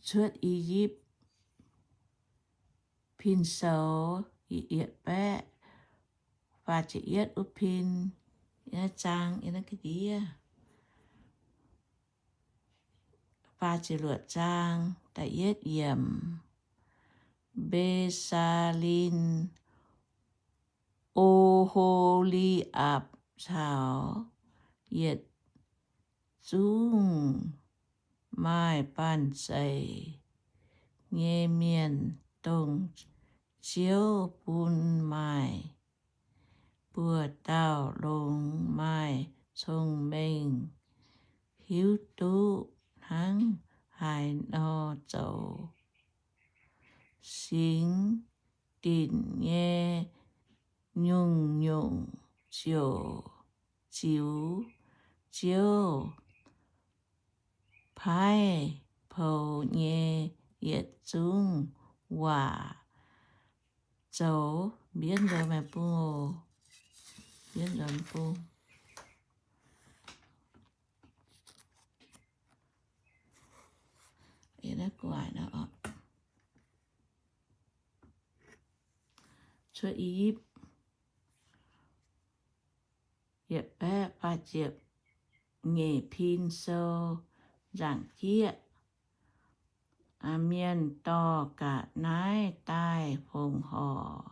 cuotv I^yipv Pin Sou, yietc baeqv faah ziepc yietv wuov pin, zaang, faah ziepc luoqc zaang, da'yietv yiemc. Mbe^saa^lin, O^ho^li^apc caux yietc zungv maaih banh zeic nyei mienh, dongh Ziouv bun maaih buoz-dauh longx maaih cong-mengh, hiuv duqv hnangv haaix nor zoux. Singx dinc nyei nyungc-nyungc ziouc ziux Ziouv paaiv poux nyei yietc zungv waac zoux. Mbienv nzoih maiv bung oc. Mbienv nzoih bung. Cuotv I^yipv yietc baeqv faah ziepc nyeic pin sou nzaangc jieqv. Mienh dorh ga'naaiv daaih fongc horc.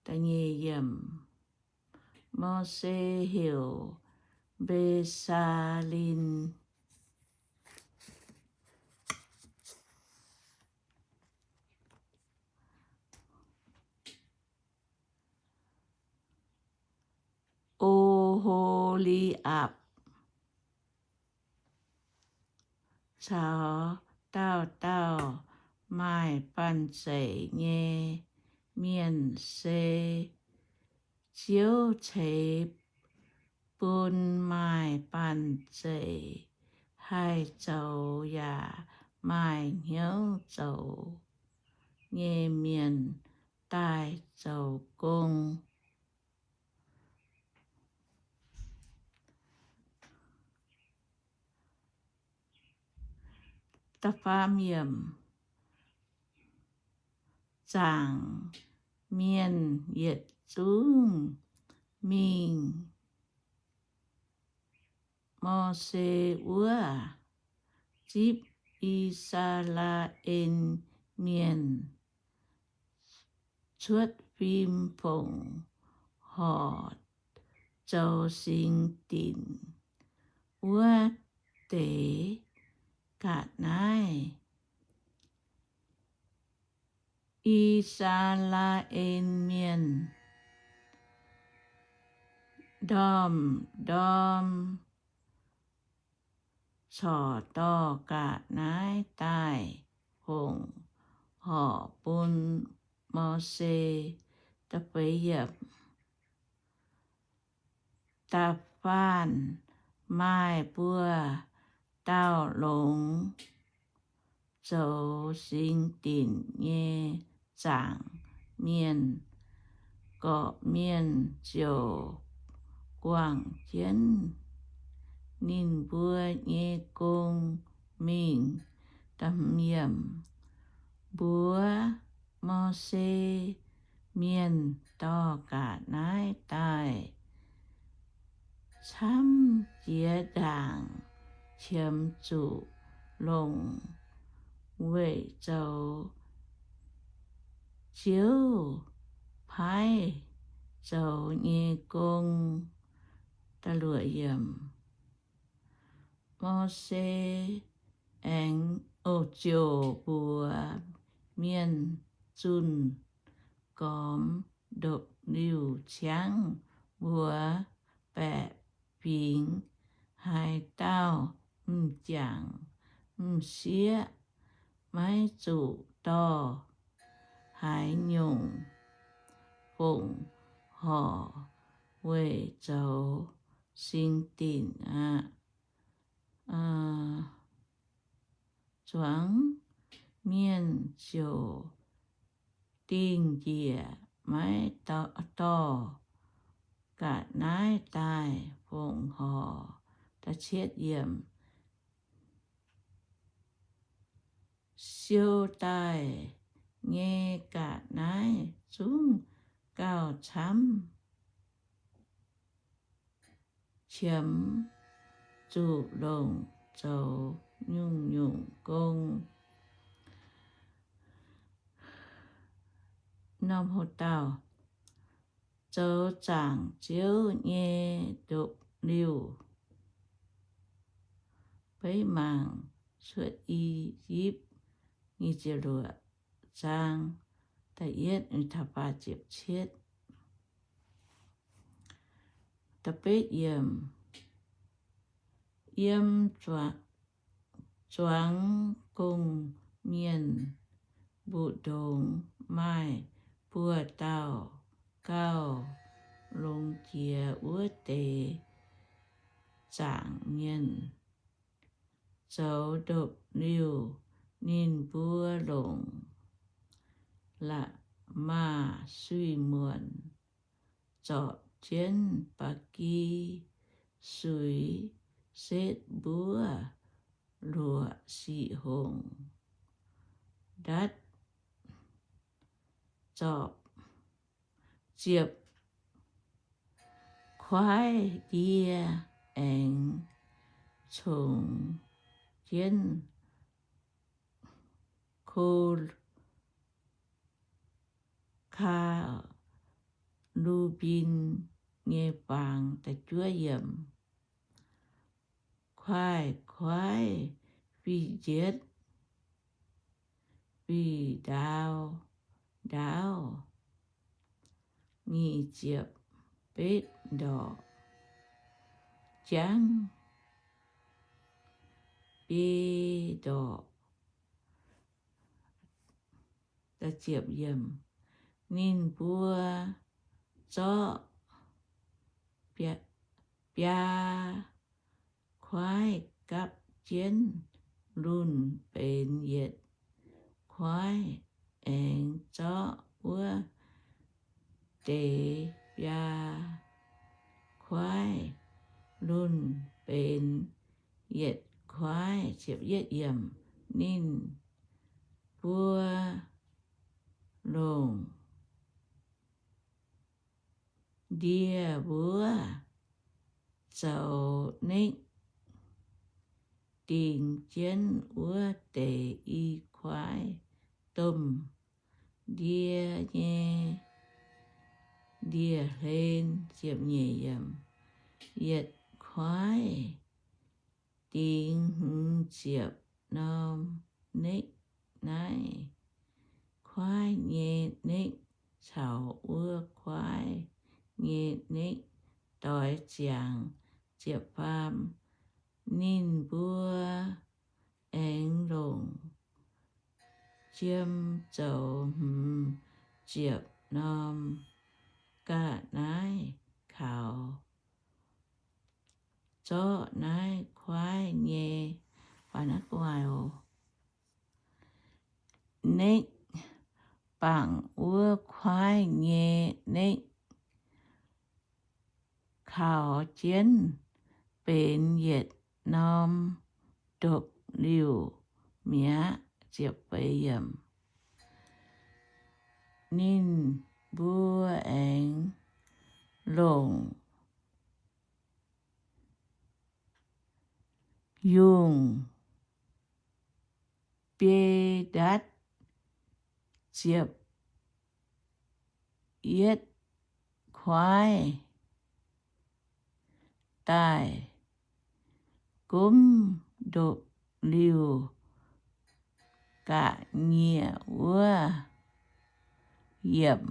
Da'nyeic yiemc. Mose heuc Mbe^saa^lin, O^ho^li^apc caux dauh dauh maaih banh zeic nyei mienh, se Ziouv ceix bun maaih banh zeic haih zoux yaac maaih hnyouv zoux nyei mienh daaih zoux gong. Da'faam yiemc. Zaangc mienh yietc zungv mingh Mose wuov, zipv I^saa^laa^en Mienh cuotv fim fongc horc zoux singx dinc wuov deix ga'naaiv. I^saa^laa^en Mienh ndorm-ndorm corc dorh ga'naaiv daaih fongc horc bun Mose. Da'faanh maaih buo dauh longx zoux singx dinc nyei zaangc mienh, gorqv-mienh ziouc guangc jienv ninh mbuo nyei gong mingh. Mbuox Mose Mienh dorh ga'naaiv daaih camv jiex ndaangc qiemx zuqc longc weic zoux Ziouv paaiv zoux nyei gong. Mose aengx ziouc mbuox mienh zunh gormx ndopv-liuh ciangv mbuox baeqc fingx, haaix dauh m'jangc m'sieqv maiv zuqc dorh haaix nyungc fongc horc weic zoux singx dinc aqv. Zuangx mienh ziouc dingh njiec maiv dorh ga'naaiv daaih fongc horc. Da'cietv yiemc. Siou daaih nyei ga'naaiv zungv gauh camv, qiemx zuqc longc zoux nyungc-nyungc gong. Norm houc dauh zoux zaangc Ziouv nyei ndopv-liuh. Beiv mangc Cuotv I^yipv nyic ziepc luoqc zaang da'yietv taux faah ziepc cietv. Da'betv yiemc, yiem zuangx gong-mienh mbu'ndongx maaih buo dauh gauh longx jiex wuov deix zaangc mienh zoux ndopv-liuh. Ninh mbuo longc la'maah suiv-muonc zorpc jienv ba'gi suix setv mbuov luoqc sic hongc ndatv zorpc ziepc kuaaiv ndie aengx congx jienv ko, kaa, lu^mbim nyei fangx. Kuaaiv-kuaaiv fih njietv fih ndaauv ndaauv, nyic ziepc betv ndorqc, jangv biei ndorqc. Ninh mbuo zorqv biaa kuaaiv gapv jienv lunh benx yietc kuaaiv, aengx zorqv wuov deix biaa kuaaiv lunh benx yietc kuaaiv. Ninh mbuo longc ndie-mbuov zoux nekv, dingx jienv wuov deix i kuaaiv domh ndie nyei ndie-hlen. Yietc kuaaiv dingx hmz ziepc norm nekv. Naaiv kuaaiv nyei nekv caux wuov kuaaiv nyei nekv doix ziangx. Ziepc faam, ninh mbuo aengx longc jiem zoux hmz ziepc norm ga'naaiv kaux zorqv naaiv kuaaiv nyei nekv, bangc wuov kuaaiv nyei nekv kaux jienv benx yietc norm ndopv-liuh mi'aqv. Ninh mbuo aengx longc yungh biei ndatv ziepc yietv kuaaiv daaih gomv ndopv-liuh ga'nyiec wuov yiemc.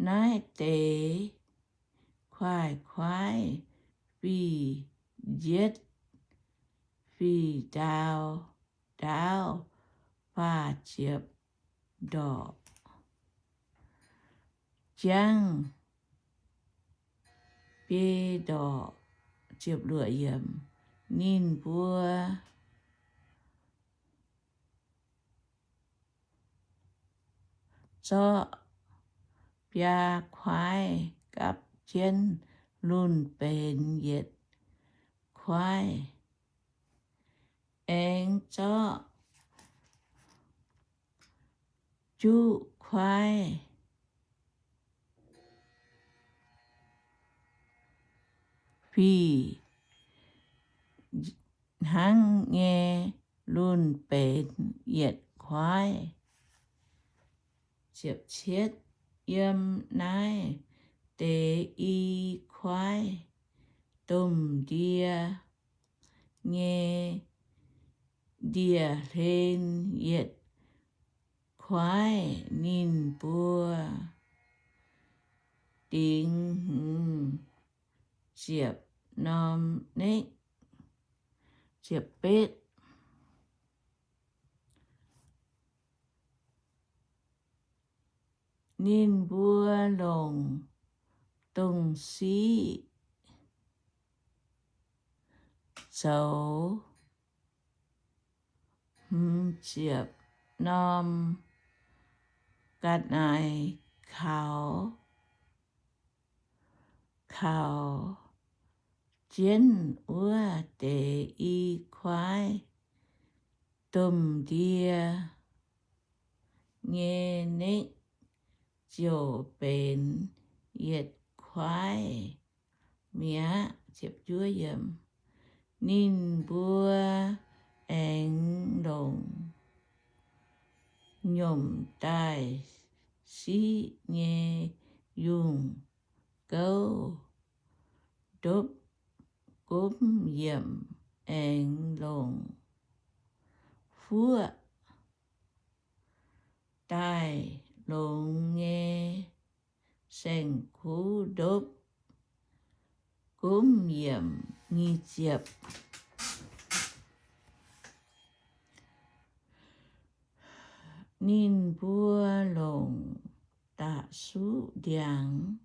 Naaiv deix kuaaiv-kuaaiv fih njietv fih ndaauv ndaauv faah ziepc ndorqc, jangv biei ndorqc. Ninh mbuo zorqv biaa kuaaiv gapv jienv lunh benx yietc kuaaiv. Aengx zorqv juqv kuaaiv fih hnangv nyei lunh benx yietc kuaaiv. Yiem naaiv deix i kuaaiv domh ndie nyei ndie-hlen yietc kuaaiv ninh mbuo dingx hmz ziepc norm nekv. Ziepc betv. Ninh mbuo longc dongh siqv zoux hmz ziepc norm ga'naaiv kaux, kaux jienv wuov deix i kuaaiv domh ndie nyei nekv ziouc benx yietc kuaaiv mi'aqv. Ninh mbuo aengx longc nyomc daaih siqv nyei yungh gouv ndopv gomv yiemc, aengx longc fuoqv daaih longx nyei saeng-kuv ndopv gomv yiemc. Nyic ziepc. Ninh mbuo longc da'suqv ndiangx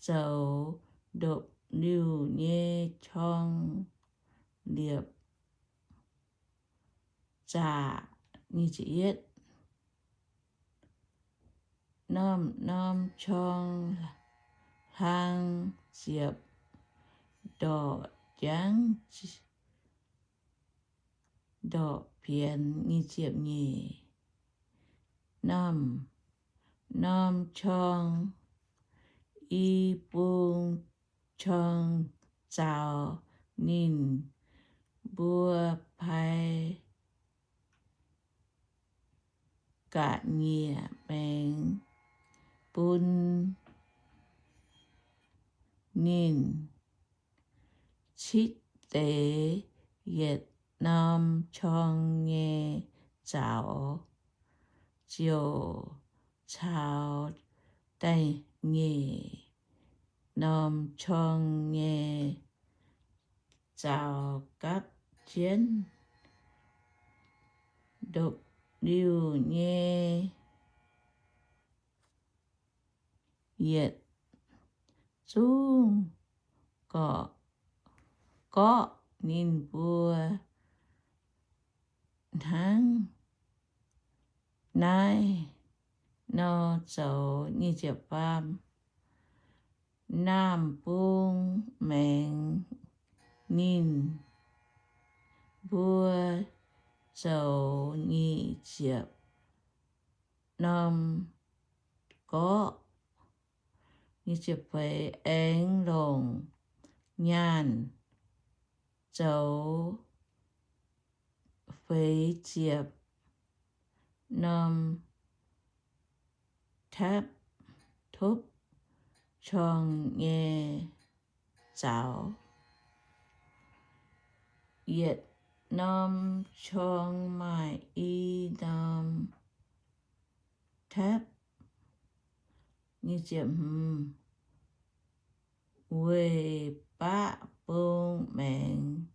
zoux ndopv-liuh nyei qorng-liepc zaqc. Norm-norm qorng hlang ziepc ndorqc jangv ndorqc bienx. Nyic ziepc nyeic. Norm-norm qorng i bung qorng zaux ninh mbuo pai ga'nyiec maengx bun ninh citv deix yietc norm qorng nyei zaux, ziouc caux da'nyeic norm qorng nyei zaux gapv jienv ndopv-liuh nyei yietc zungv gorqv, gorqv ninh mbuo hnangv naaiv nor zoux. Nyic ziepc faam. Naamh bung maengx ninh mbuo zoux nyic ziepc norm gorqv. Nyic ziepc feix. Aengx longc nyaanh zoux feix ziepc norm tapv topv qorng nyei zaux. Yietc norm qorng maaih i norm tapv. Weic baqv bung maengx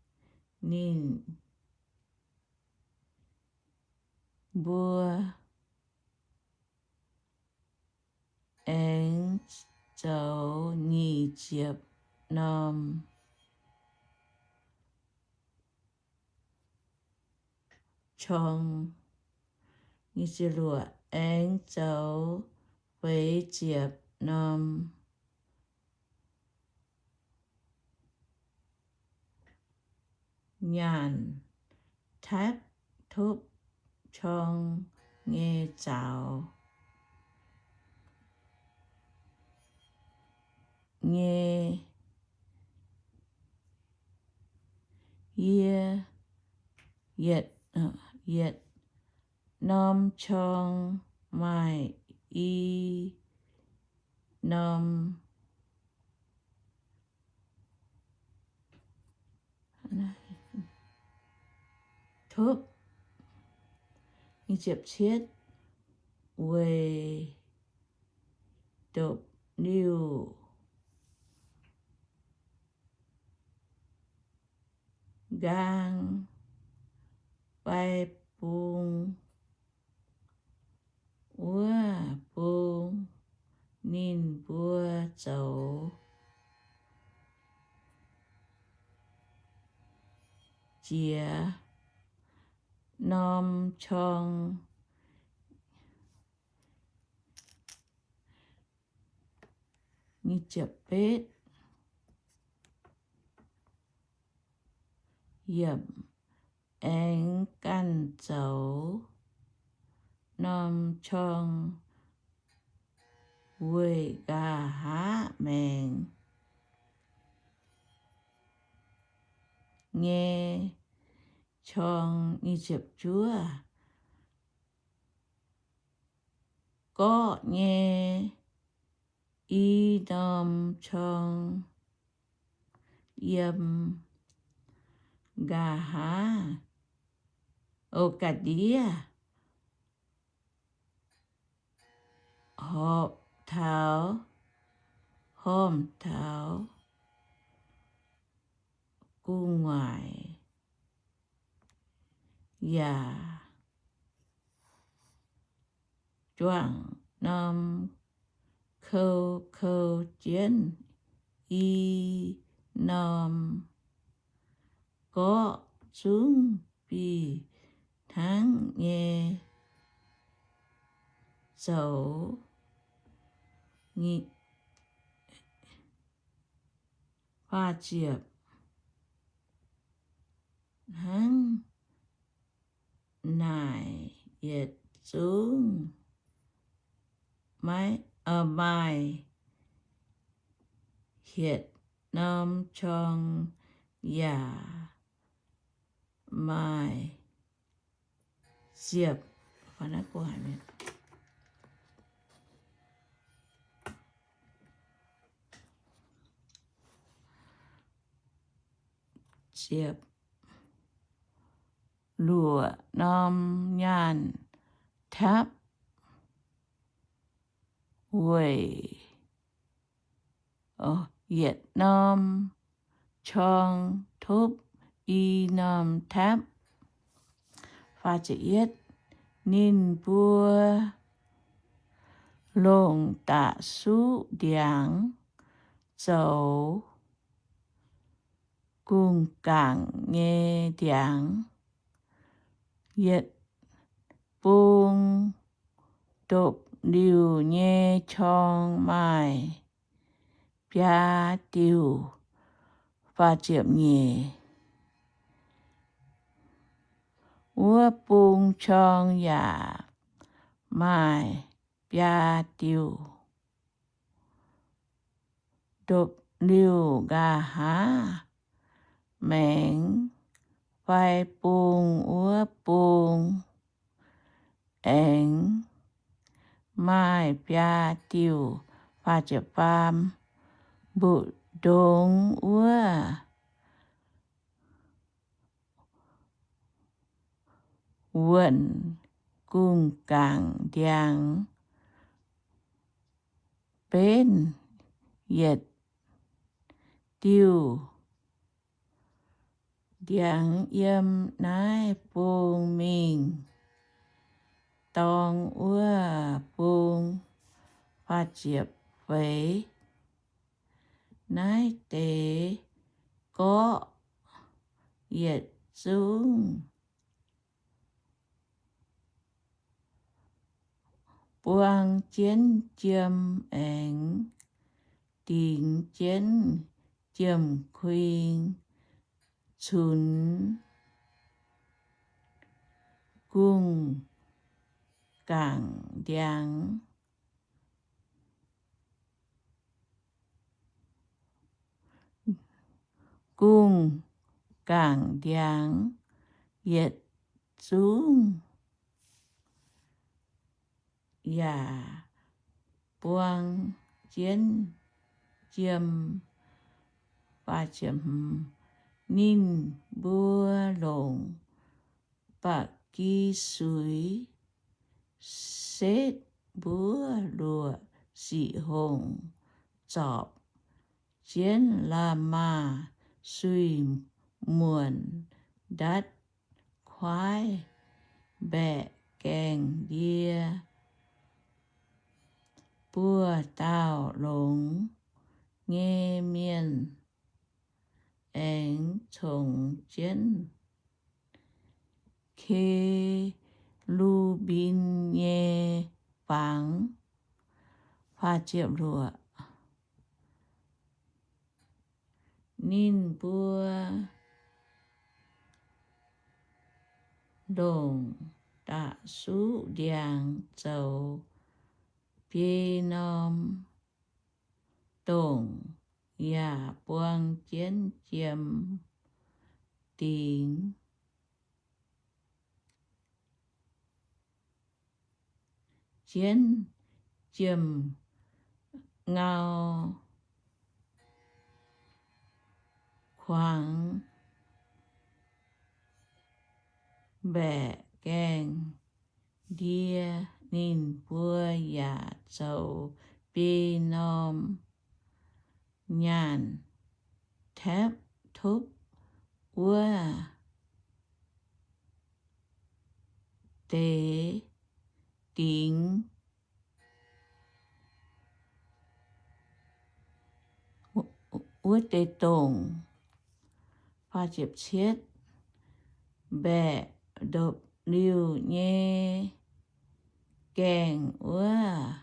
ninh mbuo aengx zoux nyic ziepc norm qorng. Aengx zoux feix ziepc norm nyaanh tapv topv corng nyei zaux nyei. Yie yietc, yietc norm corng maaih i norm topv, weic dopv-liuh nqaang fai bung wuov bung ninh mbuo zoux jiex norm corng. Betv, yiem aengx ganh zoux norm corng weic nqa'haav maengx nyei corng. Gorqv nyei i norm corng yiem nqa'haav, o, ga'ndiev horpc taux, horpc taux gu'nguaaic yaac juangc norm kou, kou jienv i norm gorqv zungv fih hnangv nyei zoux. Faah ziepc, hnangv naaic yietc zungv maiv, maaih hietc norm corng yaac maaih ziepc, ziepc luoqc norm nyaanh tapv weic yietc norm corng topv i norm tapv. Ninh mbuo longc da'suqv ndiangx zoux gu'nguaaic nyei ndiangx. Yietc bung dopv-liuh nyei corng maaih biaa diuh. Faah ziepc nyeic, wuov bung corng yaac maaih biaa diuh. Dopv-liuh nqa'haav maengx fai bung wuov bung aengx maaih biaa diuh. Faah ziepc faam, mbu'ndongx wuov wuonh gu'nguaaic ndiangx benv yietc diuh ndiangx yiem naaiv bung mingh dorng wuov bung. Faah ziepc feix, naaiv deix gorqv yietc zungv buang jienv jiem aengx dingx jienv jiem-kuing cunx gungh gangc ndiangx, gungh gangc ndiangx yietc zungv yaac buang jienv jiem. Ninh mbuo longc ba'gi suix setv mbuov luoqc sic hongh, zorpc jienv la'maah suix muonc ndatv kuaaiv mbaeqc gaengh ndie. Buoz-dauh longx nyei mienh aengx congx jienv ke^lu^mbim nyei fangx. Ninh mbuo longc da'suqv ndiangx zoux biei norm dongc yaac buang jienv jiem dingx jienv jiem ngau kuangx mbaeqc gaengh ndie. Ninh mbuo yaac zoux biei norm nyaanh taepv topv wuov deix dingx, wuov deix dongc. Mbaeqc ndopv-liuh nyei gaengh wuov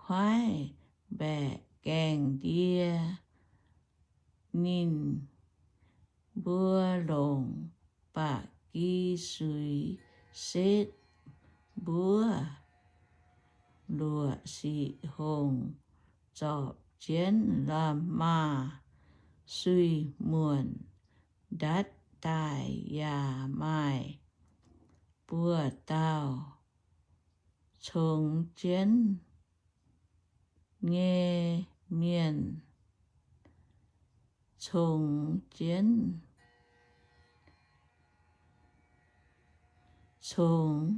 kuaaiv mbaeqc gaengh ndie. Ninh mbuo longc ba'gi suix setv mbuov luoqc sic hongh, zorpc jienv la'maah suix muonc ndatv daaih yaac maaih buoz-dauh congx jienv nyei mienh congx jienv congx.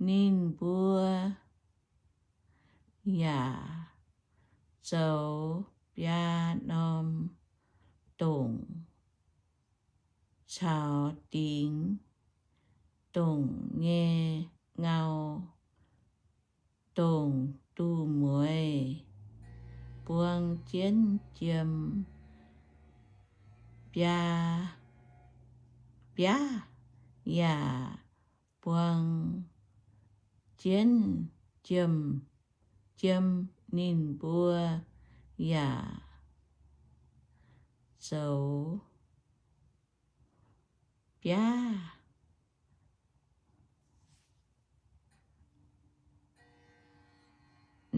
Ninh mbuo yaac zoux biaa norm dongc caux dingx dongc nyei ngau, dongc duqv mueiz buang jienv jiem biaa, biaav yaac buang jienv jiem, jiem. Ninh mbuo yaac zoux biaav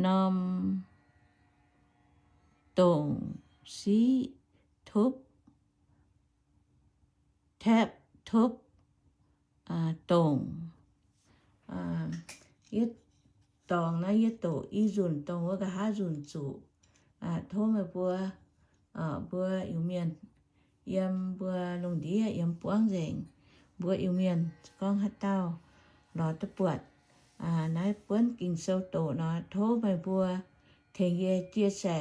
norm dongc siqv topv, taepv topv dongc. Yie dorngx naaiv yie doqc i nzunc dongh wuov nqa'haav nzunc zuqc. Tov meih mbuo, mbuo Iu-Mienh yiem mbuo lungh ndiev yiem buangv nzengc, mbuo Iu-Mienh gorngv haaix dauh lorz duqv buatc naaiv buonv Ging-Sou doqc nor, tov meih mbuo tengx yie chia sẻ,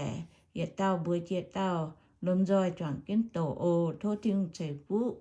yietc dauh mbuox jiex dauh, lomh nzoih juangc jienv doqc oc. Tov Tin-Hungh ceix fuqv